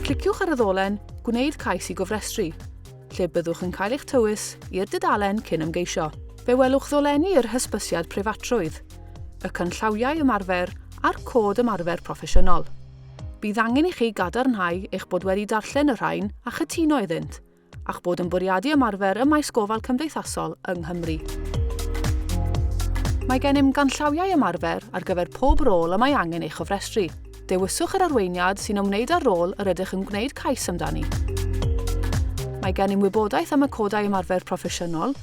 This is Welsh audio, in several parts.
Cliciwch ar y ddolen Gwneud cais i gofrestru, lle byddwch yn cael eich tywys i'r dudalen cyn ymgeisio. Fe welwch ddolenni i'r hysbysiad preifatrwydd, y canllawiau ymarfer a'r cod ymarfer proffesiynol. Bydd angen i chi gadarnhau eich bod wedi darllen y rhain a chytuno iddynt, a'ch bod yn bwriadu ymarfer ym maes gofal cymdeithasol yng Nghymru. Mae gennym ganllawiau ymarfer ar gyfer pob rôl y mae angen ei chofrestru. Dewiswch yr arweiniad sy'n ymwneud â'r rôl yr ydych yn gwneud cais amdani. Mae gennym wybodaeth am y codau ymarfer proffesiynol,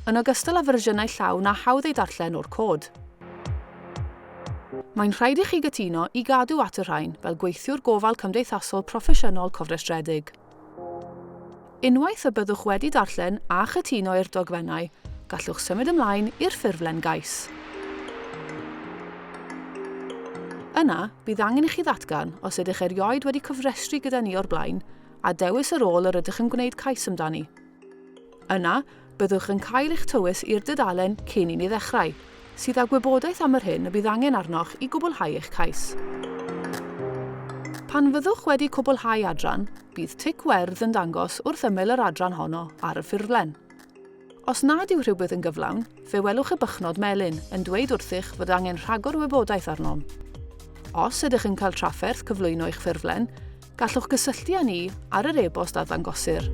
yn ogystal â fersiynau llawn a hawdd eu darllen o'r cod. Mae'n rhaid i chi gytuno i gadw at y rhain fel gweithiwr gofal cymdeithasol proffesiynol cofrestredig. Unwaith y byddwch wedi darllen a chytuno i'r dogfennau, gallwch symud ymlaen i'r ffurflen gais. Yna, bydd angen i chi ddatgan os ydych erioed wedi cofrestru gyda ni o'r blaen a dewis y rôl yr ydych yn gwneud cais amdani. Yna, byddwch yn cael eich tywys i'r dudalen Cyn i ni ddechrau, sydd â gwybodaeth am yr hyn y bydd angen arnoch i gwblhau eich cais. Pan fyddwch wedi cwblhau adran, bydd tic werdd yn dangos wrth ymyl yr adran honno ar y ffurflen. Os nad yw rhywbeth yn gyflawn, fe welwch y bychnod melyn yn dweud wrthych fod angen rhagor o wybodaeth arnom. Os ydych yn cael trafferth cyflwyno eich ffurflen, Gallwch gysylltu â ni ar yr e-bost a ddangosir.